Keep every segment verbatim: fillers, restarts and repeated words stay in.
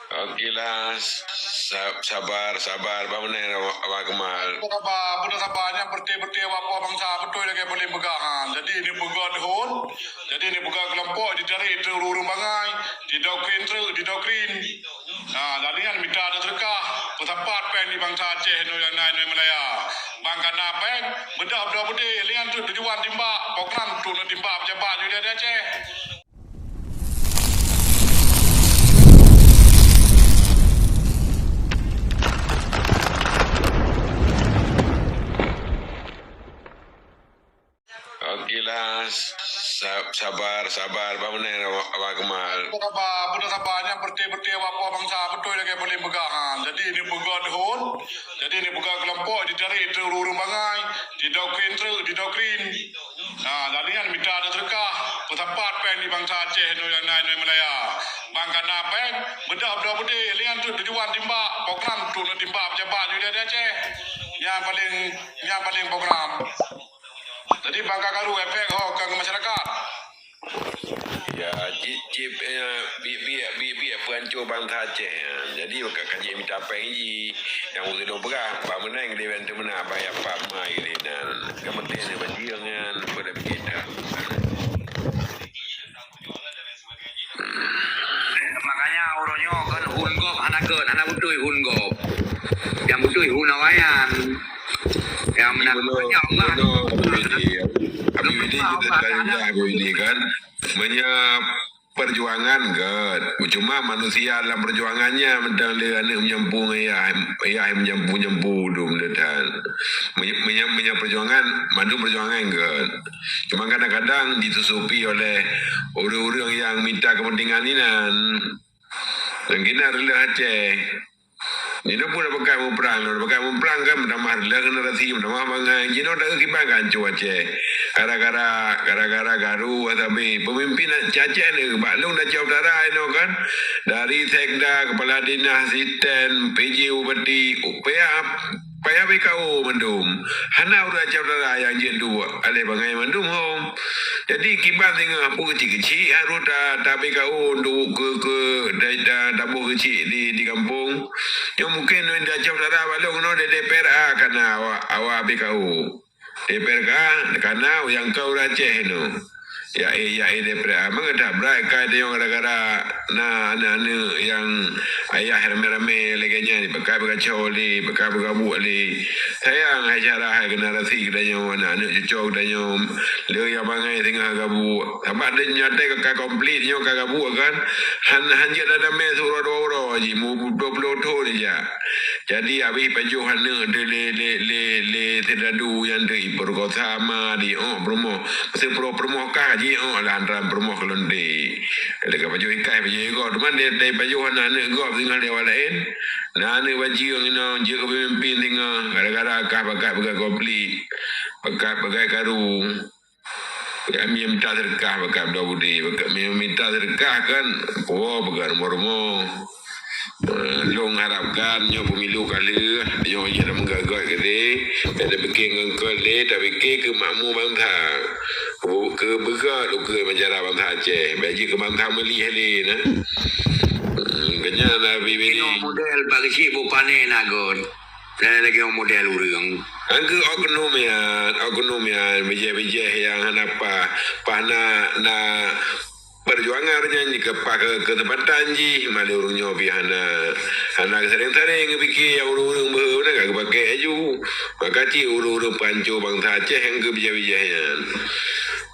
Oke lah, sa- sabar, sabar, Bang Meneng, Abang Kemal. Sabar, beuna sabar, nyan peureuté-peureuté awak poh bansa beutôi lagèe paléng peugah, ha. Jadi, neupeugöt hon, jadi neupeugöt keulompok, ditarek teuk ureueng-ureueng bangai, didoktrin teuk, didoktrin. Ha, dan nyan mita seudeukah, peusapat péng di bansa Aceh nyoe nyang na nyoe Malaya. Ban ka na péng, beudôh bloe beudé, nyan teuk tujuan timbak, program teuk neutimbak peujabat di Aceh. Oke lah, sa- sabar, sabar, Bang Meneng, Abang Kemal. Sabar, beuna sabar, nyan peureuté-peureuté awak poh bansa beutôi lagèe paléng peugah, ha. Jadi, neupeugöt hon, jadi neupeugöt keulompok, ditarek teuk ureueng-ureueng bangai, didoktrin teuk, didoktrin. Ha, dan nyan mita seudeukah, peusapat péng di bansa Aceh nyoe nyang na nyoe Malaya. Ban ka na péng, beudôh bloe beudé, nyan teuk tujuan timbak, program teuk neutimbak peujabat di Aceh. Nyan paléng, nyan paléng program. Jadi, ban ka karu efek ho keu masyarakat. Ya, cit, cit, eh, biet-biet, biet-biet peuhanco bansa Aceh, ya. Jadi, ka, ka jimita péng jih. Nyang ulôn peugah, Bang Meneng, dia teumeunak bayar pak mai dia nan. Ka meuntèng dia bajeueng nyan, pada pikir dah. Makanya uroe nyoe kan hun gob hana gèt, hana beutôi hun gob. Nyang beutôi hun awaknyan. Nyang meunan Allah. Habib Bidi, Habib Bidi, kita tanya Habib Bidi kan. Meunyoe perjuangan gèt. Cuma manusia dalam perjuangan nyan mantong lé aneuk meujampu ngon yah, yah meujampu-jampu dum le that. Meunyoe, meunyoe, meunyoe perjuangan, mandum perjuangan gèt. Cuma kadang-kadang ditusupi oleh ureueng-ureueng nyang mita keupeuntengan inan. Dan keunan reuloh Aceh. Jinoe pun dak pakat muprang, dak pakat muprang kan meutamah reuloh generasi, meutamah bangai. Jinoe dak kiban ka hanco Aceh. Gara-gara, gara-gara garu sabe. Pemimpin Aceh ni bak lôn dak cok utara inoe kan. Dari sekda, kepala dinas, siten, P J bupati, payah, payah B K O mandum. Hana ureueng Aceh utara nyang jeuet duek. Alèh bangai mandum hom. Jadi, kiban singoh peue keuchik-keuchik harôh ta-, ta-B K O untuk keu, keu, ta-, ta-, taboh keuchik di, di gampông. Nyoe mungken di Aceh Utara bak lôn keunoe di D P R A ka na awak, awak B K O. D P R A ka na nyang ka ureueng Aceh nyoe. Ya, eh, ya, eh, D P R A. Mangat that brat kai tanyoe gara-gara na aneuk-aneuk nyang ayah ramé-ramé lagèe nyan, pakat beugaco lé, pakat beugabuek lé. Sayang hai cara hai generasi geutanyoe, aneuk-aneuk cucoe geutanyoe, le nyang bangai singoh gabuek. Sabab lé nyoe watèe ka, ka konflik nyoe ka gabuek kan, han, han jeuet na damé siuroe dua uroe jih, mu dua ploh thôn jak. Jadi abéh pajoh aneuk teuh lé, lé, lé, lé seudadu nyang teuh jipeurkosa ma, jiôk peurumoh. Seupeurumoh kah jiôk lam antara peurumoh keulôn teuh. Lé ka pajoh ikat, pajoh igoe. Teuma dai, dai pajoh aneuk-aneuk gob singoh lé awak laén. Na aneuk bajeueng inoe jeuet keu peumimpin singoh, gara-gara kah pakat peugah konflik, pakat peugah karu. Kami minta seudeukah pakat dua budé, pakat mi-, minta seudeukah kan, po peugah rumoh-rumoh. Eh, lôn harapkan nyoe pemilu ka lheueh, nyoe jih dah meugöt-göt keudéh, dak tapike ngon keu lé, tapike keu makmu bansa. Keu, keu beugöt ukeue sejarah bansa Aceh, bèk jeuet keu bansa meulih lé na. Hmm, keunyan na bibiri. Tengok model bak keuchik bu pané na göt. Lagèe model ureueng. Angkeu oknum nyan, oknum nyan, bijéh-bijéh nyang hana paih, paih na, na perjuangan nyan jih keu paih keu, keuseumpatan jih, malèe ureueng nyoe pih hana, hana geusadeng-sadeng geupike nyang ureueng-ureueng beuhe na ka geupakèk laju. Maka cit ureueng-ureueng peuhanco bansa Aceh nyang keu bijéh-bijéh nyan.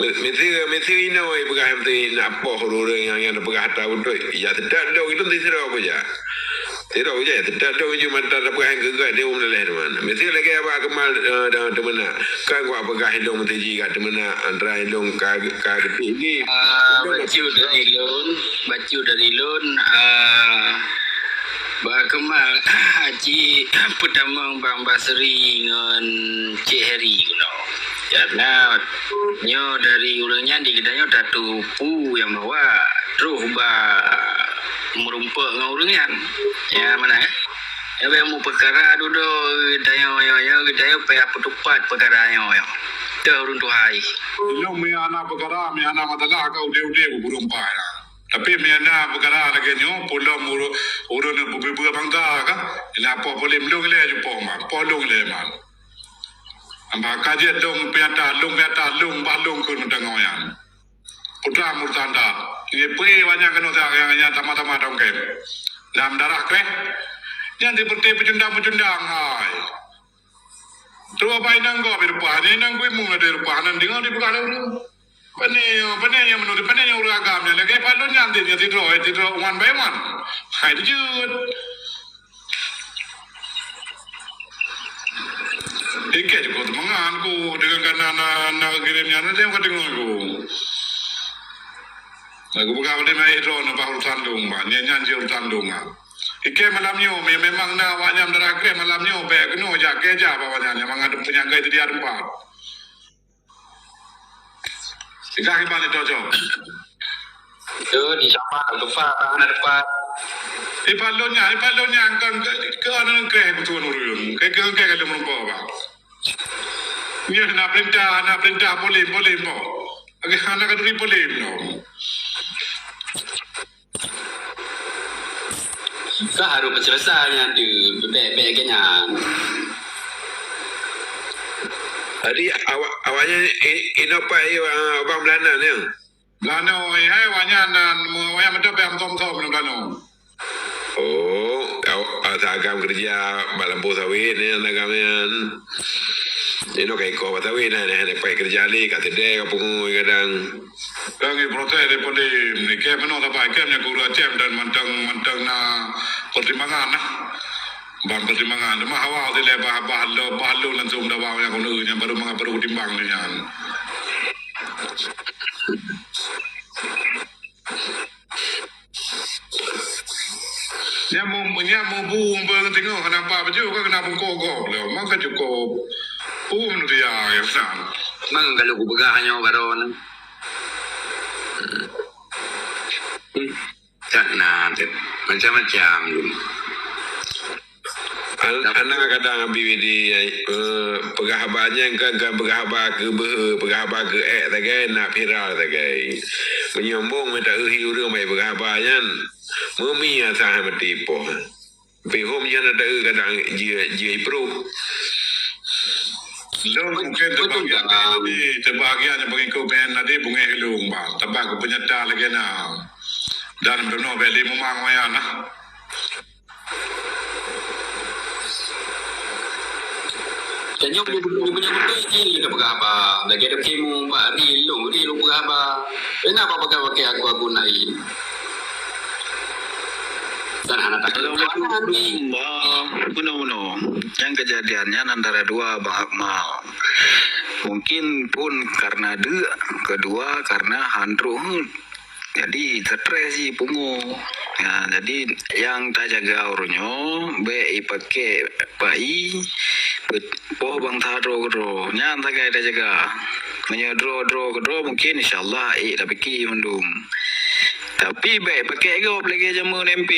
Mi-, miseue, miseue inoe peugah miseue na poh ureueng-ureueng nyang, nyang peugah ata beutôi. Ya, teutap dong itu sidroe peugah. Sidroe jih, teutap dong ju mata tapeugah nyang keu gèt di umu leuleh teuma. Miseue lagèe Abah Kemal, eh, dah teumeunak. Kan kupeugah ilôn meuteujih ka teumeunak, antara ilôn ka, ka geupik di. Ah, bacut dari lôn, bacut dari lôn, ah, Bah Kemal, Cik Peutamong Bang Basri ngon Cik Heri keunoe. Karena nyoe dari ureueng nyan di geutanyoe tateupeue nyang bahwa troh ba meurumpok ngon ureueng nyan. Ya, mana, eh? Ya, bèk mu peukara dudoe geutanyoe, nyoe, nyoe geutanyoe payah peutupat peukara nyoe, nyoe. Teuh ureueng tuha jih. Ilôn meuhana peukara, meuhana masalah ka udeb-udeb geurumpok nyan. Tapi meuhana peukara lagèe nyoe, peulom uru-, Ureuëng nyang beubeue bangsa ka, ina poh polém lôn ilée jipoh man, poh lôn ilée man. Amba ka jeuet lôn piata, lôn piata, lôn bah lôn keu meuteungoh nyan. Putra Murtanda, ngi peué wanya keunoe sa nyang, nyang sama-sama dong kem. Lam darah kreh. Nyan seperti pecundang-pecundang hai. Coba pai nang gob di rupa, ni nang kui mung ada rupa, nang dengar di peugah ureuëng. Pane, pane nyang menurut pane nyang ureuëng agam nyan lagée palon nyan tin, nyan sidroe, sidroe one by one. Hai dijeuet. Ikei juga temangan ku dengan kana na na kirim nyan, nanti yang kau dengar ku. Aku peugah pada mai droe na bah urusan dong, bah nyan nyan je urusan dong ah. Ikei malam nyoe me- memang na awak nyan darah kreh malam nyoe bèk keunoe jak keja bak awak nyan nyang mangat peunyangkai di dia tempat. Ikah iban itu aja. Itu di siapa tempat tangan depan. Ipan lo nya, ipan lo nya kan ke ke anu kreh betul ureuëng. Ke ke ke kalau merumpok bah. Nyoe na perintah, na perintah polém, polém po. Agak hana ka turi polém no. Ka harôh peuseuleusoe nyan tu, bèk-bèk keu nyan. Jadi awak awaknyan i- inoe pai abang Belanda ni. Belanda oi hai awaknyan nan awaknyan meudob yang tom-tom Belanda. Oh, awak agam kerja bak lampôh sawit ni agam nyan. Inoe ka iko bak sawit nah, nah, nah pai kerja lé ka teude ka pungo kadang. Kami protes dari polém ni ke meunoe sabai ke menyang guru Aceh dan mantong mantong na pertimbangan nah. Ban pertimbangan cuma awak dilée bah bah lo bah lo langsung dawa yang kena yang baru mengapa baru timbang ni nyan. Nyan mu nyan mu bu beu tengok kenapa baju kan kena bungkuk gob lo. Maka cukup. Pun dia ya. Mang kalau kupeugah nyoe baron. Cak na teuh. Macam-macam dulu. An- Anak kadang Abi Widi eh, peugah haba nyan kan kan peugah haba keu beuhe, peugah haba keu ek sagai nak viral sagai. Meunyombong mita uhi ureuëng mai peugah haba nyan. Mumi asah mati poh. Pihom nyan ada kadang jie jie ipruh. Lôn mungkin terbahagian tadi, terbahagian yang pengikut band tadi bungeh lung bah. Tabak ke penyata lagi na. Dan benar beli memang maya nah. Tanyong punya punya punya ni kita peugah haba. Lagi ada kemu bak ri lung ri lung peugah haba. Kenapa pakai pakai aku aku naik? Dan hana tak. Assalamualaikum. Wah, bunuh-bunuh. Yang kejadiannya antara dua Bang Akmal. Mungkin pun karena deuk, kedua karena handruh. Jadi stres ji pungo. Ya, jadi yang tajaga urunyo bek ipake pai poh bangsa droe keudroe. Nyan sagai tajaga. Meunyoe droe-droe keudroe mungkin insyaallah ék tapike mandum. Tapi bek ipake gob lagée jameun M P.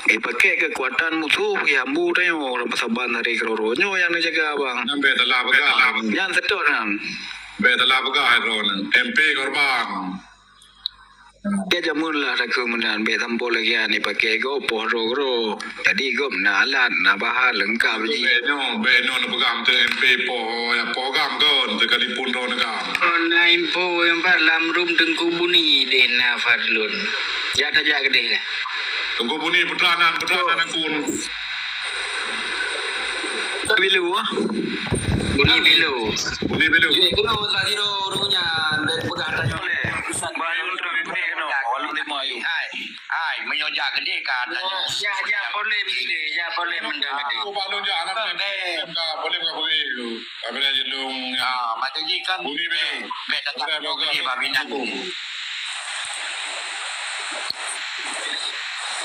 Ipake kekuatan musuh ihambu tanyoe saban hari keudroe. Nyoe nyang neujaga bang. Nyan bek telah peugah. Nyan seutôt nyan. Bek telah peugah droe nyan. M P korban. Dia jameun lah takeu meunan bek sampoe lagée ni pake gob poh droe-droe. Jadi gob na alat, na bahan lengkap ji. Bek nyoe, bek nyoe neupeugah teu M P poh ya poh gam kon teukalipun droe neugam. Oh, na info yang pat lam rum Teungku Buni deh na Fadlun. Jak tajak keudeh lah. Teungku Buni putra nan, putra nan akun. Bilu ah. Buni Bilu. Buni Bilu. Jadi kena tak tidur urung nyan dan peugah tanya. Bayun terang ni kena. Walau lima ayu. Hai, hai, meunyoe jak gede ka tanya. Ya, ya, boleh gede, ya, boleh mendang gede. Aku baru jak anak ka boleh ka boleh tu. Kami dah jelung. Ah, macam ni kan. Buni Bilu. Bek tak boleh bagi aku.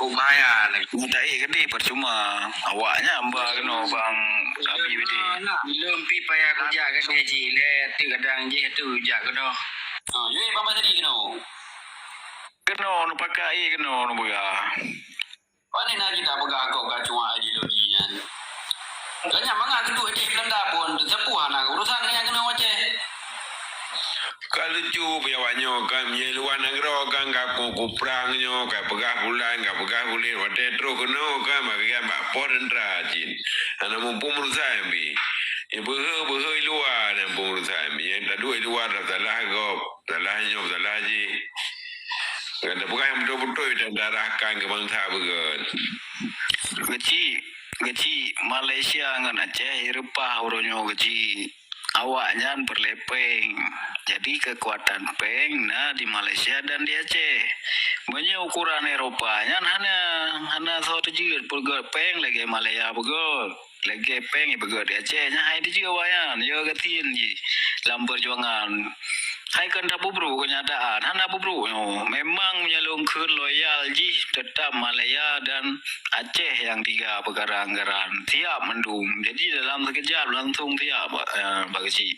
Kubayan. Mutai gede percuma. Awaknya amba kena bang Abi bede. Belum pi payah kujak ke gaji le tu kadang je tu jak kena. Ha, ye bang pasal ni kena. Kena nu pakai kena nu peugah. Mana nak kita peugah kau kacung aja lo ni kan. Banyak mangat kedua je Belanda pun sepuh anak urusan yang kena wajah. Ka lucu piawai Nyoe kan, meunyoe luwa nanggroe kan, ka ku, kuprang nyoe, ka peugah bulan, ka peugah buleuen, watèe trôh keunoe kan, bak, bak pos teuntra cit. Hana muphom meureusa pih. Nyang beuhe-beuhe luwa nyang muphom meureusa pih. Nyang taduek luwa tasalah gob, salah nyoe, salah jih. Kan tapeugah nyang beutôi-beutôi dan darahkan keu bansa beugöt. Geuchik, geuchik, Malaysia ngon Aceh ireupah uroe nyoe geuchik. Awaknyan peureulèe péng. Jadi, keukuatan péng na di Malaysia dan di Aceh. Meunyoe ukuran Eropa nyan hana, hana soe teujeuet peugöt péng lagèe Malaya beugöt. Lagèe péng ibeugöt di Aceh nyan hai teujeuet awaknyan. Ya gasien jih lam peujuangan. Hai kon tapeubrôk keunyataan. Hana peubrôk nyoe. Memang meunyoe lôn kheun loyal jih teutap Malaya dan Aceh nyang tiga peukara anggaran siap mandum. Jadi dalam sikeujap langsung siap, eh, bak geuchik.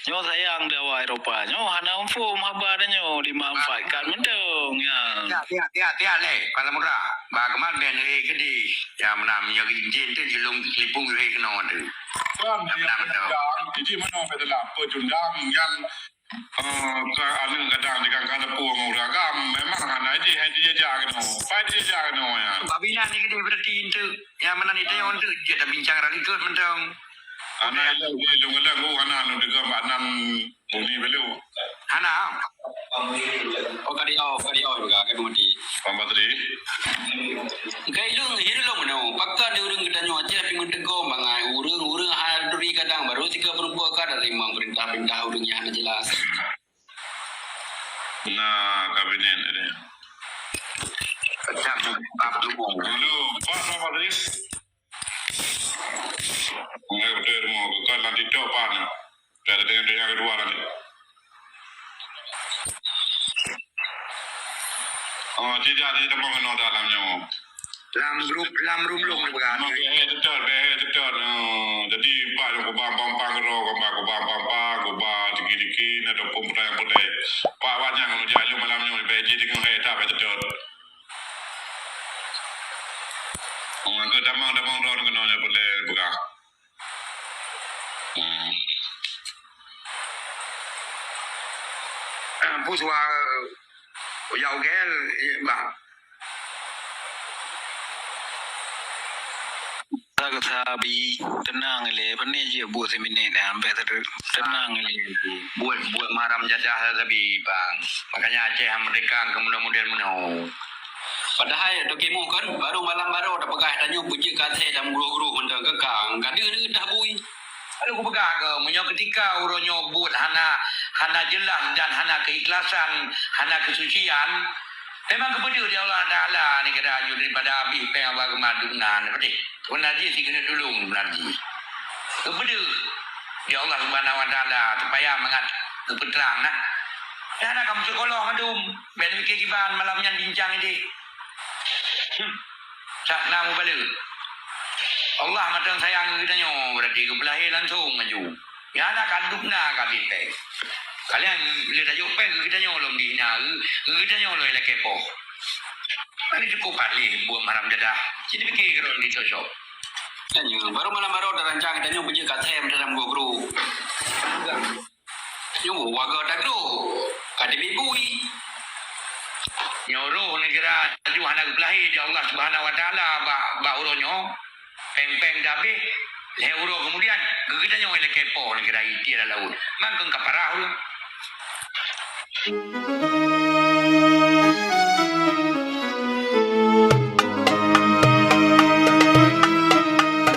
Nyoe sayang di awak Eropa. Nyoe hana muphom haba tanyoe dimanfaatkan mantong, ya. Tiak, tiak, tiak, tiak lé, Kuala Muda. Bak keumal ben neuhe keudeh. Ya, meunan, meunyoe jih tu jilong telipong neuhe keunoe tu. Kan, ya, meunan beutôi. Jadi, meunoe beutôi lah. Peucundang nyang Eh, ka aneuk gadang di Kangkang Lepue ngon ureueng agam, memang hana jih hai dijajah keunoe. Pai dijajah keunoe nyan. Bak binan ni keudeh berarti enteuk. Nyang meunan itu nyang enteuk jeuet tabincang rang ikot mantong. Hana ilong di lôn galak, oh, hana anu deungon bak nan bumi belu. Hana. Oh, ka di off, ka di off juga, ka di mati. Pak Badri. Kai lôn, hireuen lôn meunoe. Pakon di ureueng geutanyoe Aceh pih meuteugom bangai ureueng-ureueng hai turi kadang baru tiga peurumpok ka dari memang perintah-perintah ureueng nyang hana jelas. Na kabinet tadi. Pecah bab dulu. Dulu, Pak Pak Badri. Ngai betul mau bukan nanti tok pan. Dari yang kedua nanti. Oh, tidak, tidak mengenal dalamnya. Lam grup, lam room lôn neupeugah. Memang bèk teutôt, bèk teutôt. Oh, jadi, Pak, nyang kuba pampang keudroe, kuba, kuba pampang, kuba tiki-tiki, na teupeue peue nyang peureulèe. Pak, Pak, nyang ngon jak lôn malam nyoe, bèk jih deungoe hai that, bèk teutôt. Oh, engkau damang-damang droe keunoe nyang peureulèe peugah. Hmm. Ah, pu suwa, ya, ugel, eh, bah. Sabi, teunang ilèe, pane jeuet buet siminit, eh, ambek teunang ilèe. Buet, buet maram jadah sabi, bang. Makanya Aceh merdeka ke model-model meunoe. Padahai toke moh kan, baru malam baru tapeugah tanyoe beujeuet ka asai dan meugroh-groh mantong keukang. Ka deuh-deuh dah bui. Lalu kupeugah ke, meunyoe keutika uroe nyoe buet hana, hana jeulaih dan hana keikhlasan, hana keusucian, memang geupeudeuh di Allah Taala nyan kira aju daripada abéh péng awak geumadum nan, beutôi. Beuna jih si keuneuk tulông beuna jih. Geupeudeuh di Allah Subhanahu Wa Taala supaya mangat geupeutrang nah. Nyan hana ka meusikolok mandum, bèk mike kiban malam nyan bincang idéh. Hmm. Sak na mubaleue. Allah mantong sayang keu geutanyoe, berarti geupeulahé langsong laju. Nyan hana ka dubna ka abéh péng. Kalian lé tajok péng keu geutanyoe lom dihina, keu geutanyoe lom ilakèe poh. Kan cukup paléh buet maram jadah. Sini pikir keu droe dicocok. Tanyoe, baru malam baru tarancang tanyoe beujeuet ka asai dalam gogro. Nyoe warga Dagro, ka dibibui. Nyoe roh neugara laju hana geupeulahé di Allah Subhanahu Wa Taala bak, bak uroe nyoe. Péng-péng dah abéh, lhèe uroe keumudian, geutanyoe ilakèe poh neugara ié tié lam laôt. Mangkeueng ka parah ureueng.